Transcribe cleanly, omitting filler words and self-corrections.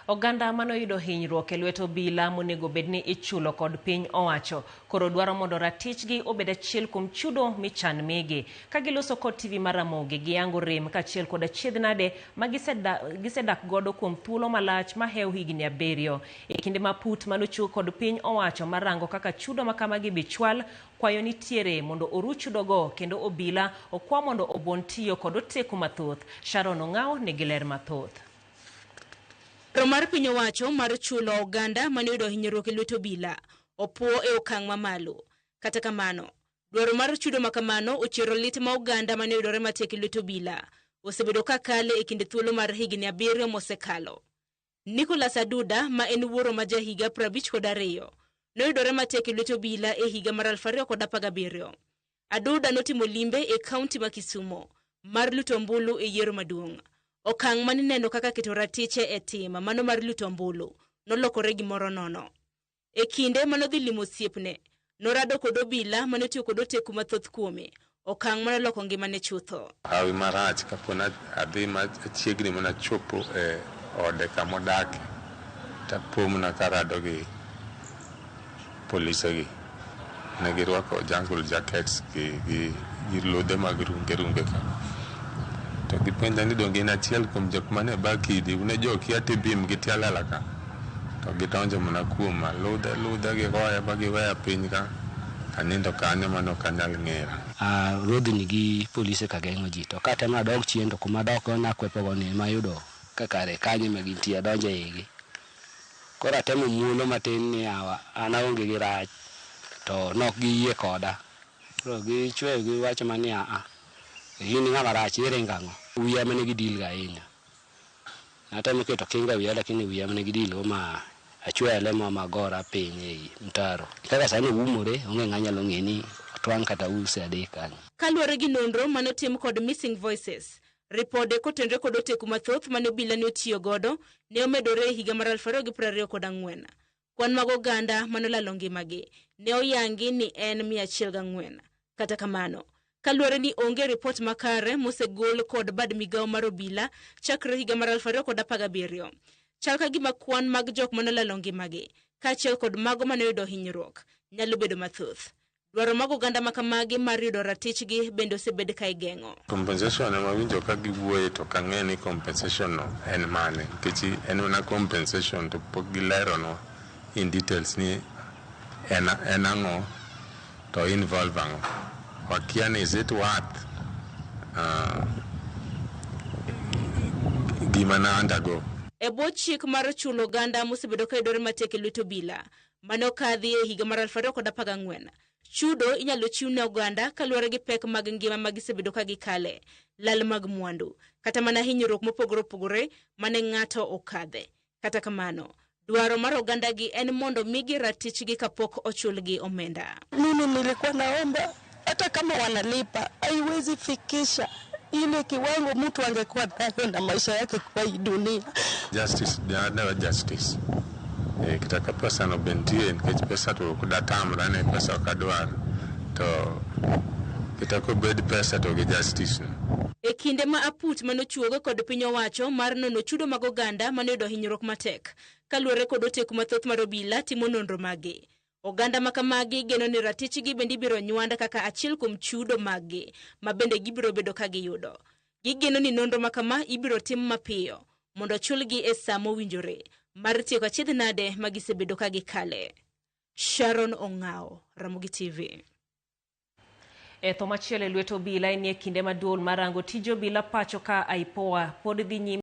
Oganda manoyudo hinyruok e lwet obila monego bed ni ichulo kod piny owacho koro dwaro mondo ratichgi obed achiel kuom chudo michan migi. Ka giloso kod TV mar Ramogi, giyango rem kaachiel kod achiedh nade ma gisedak godo kuom thuolo malach mahewo higni 7. E kinde ma put manochiw kod piny owacho mar rango kaka chudo makamagi bichwal, kwayo nitiere mondo oru chudogo kendo obila okwa mondo obuon tiyo kod oteku mathoth. Sharon Ong'aw nigi ler mathoth. Dwaro mar piny owacho mar chulo oganda mane oyudo hinyruok e lwet obila opuo e okang' mamalo. Kata kamano, dwaro mar chudo ma kamano ochiero lit ma oganda mane oyudore matek e lwet obila osebedo ka kale e kind thuolo mar higni 7 mosekalo. Nicholas Aduda ma en wuoro ma jahiga 52 noyudore matek e lwet obila e higa mar 2017. Aduda notimo limbe e kaunti ma Kisumo mar luto ombulu e yiero maduong'. Okang' manineno kaka keto ratiche e tim mano mar luto ombulu nolokore gimoro nono. E kinde manodhi limo osiepne, norado kod obila manotiyo kod oteku mathoth kuome, okang' manoloko ngimane chutho. Hawi marach kapo na adhi machiegni mana chopo e ode kamodake, tapo mana karado gi polise gi. Ne girwako jungle jackets gi ludhe mag runge runge ka. To gipenja ni donge in achiel kuom jok mane ba kidi, une jokia tibim gi tialala ka. To gidonjo mana kuoma, ludhe ludhe gigoya ba giweya piny ka. Anindo kanyo mane ok anyal ng'era. Rodhni gi polise ka geng'o ji, to katemo adok chien to kuma adok go nakwepo ni ema ayudo ka kare kanyo ema gintie, adonjo e igi. Koro atemo muolo matin ni awa, an aonge gi rach, to nok giyie koda. Koro gichweyo giwacho mana ni aa, in ng'ama rach, iringo ang'o? Wiya ema ne gidil go ahinya. Natemo keto kinga wiya lakini wiya ema ne gidil go ma achweyo lemo ma agora piny ei mtaro. Kaka sani oumore, onge ng'a nyalo ng'e ni otwang' kata use 3 kanyo. Kaluwore gi nonro manotim kod Missing Voices, ripode kotenore kod oteku mathoth mane obila ne otiyo godo ne omedore e higa mar 2024. Kwan mag oganda manolalo ngimagi ne oyangi ni en 104. Kata kamano, kaluwore ni onge ripot makare mosegol kod bad migawo mar obila chakre higa mar 2017. Chal ka gima kwan mag jok manolalo ngimagi kaachiel kod mago manoyudo hinyruok nyalo bedo mathoth. Dwaro mag oganda makamagi mar yudo ratichgi bende osebed ka igeng'o. Compensation ema winjo ka giwuoye to ok ang'e ni compensation no en mane, nikech en mana compensation to pok gileronwa in details ni en ang'o to involve ang'o. Wakia ni is it worth gima na undergo. E bwo chik mar chulo oganda mosebedo ka yudore matek e lwet obila mane okadhi e higa mar 2014, chudo inyalo chiw ne oganda kaluwore gi pek mag ngima ma gisebedo ka gikale, lal mag mwandu, kata mana hinyruok mopogore opogore mane ng'ato okadhe. Kata kamano, dwaro mar oganda gi en mondo migi ratichgi kapok ochulgi omenda. Mimi nilikuwa naomba hata kama wanalipa haiwezi fikisha ile kiwango mtu angekuwa nayo na maisha yake kwa hii dunia. Justice, never justice. Kitaka pesa no bentie nikech pesa to ok datamra ne pesa ok adwar, to kitaka obed pesa to gi justice no. E kinde ma aput manochuogo kod piny owacho mar nono chudo mag oganda manoyudo hinyruok matek kaluwore kod oteku mathoth mar obila timo nonro mage. Oganda makamagi geno ni ratichgi bende ibiro nywand kaka achiel kuom chudo maggi ma bende gibiro bedo ka giyudo. Gigeno ni nonro makama ibiro tim mapiyo mondo chulgi e sa mowinjore mar tieko achiedh nade ma gisebedo ka gikale. Sharon Ong'aw, Ramogi TV. E tho machielo e lwet obila en e kinde ma duol mar rango tij obila pacho ka IPOA pod dhi nyime.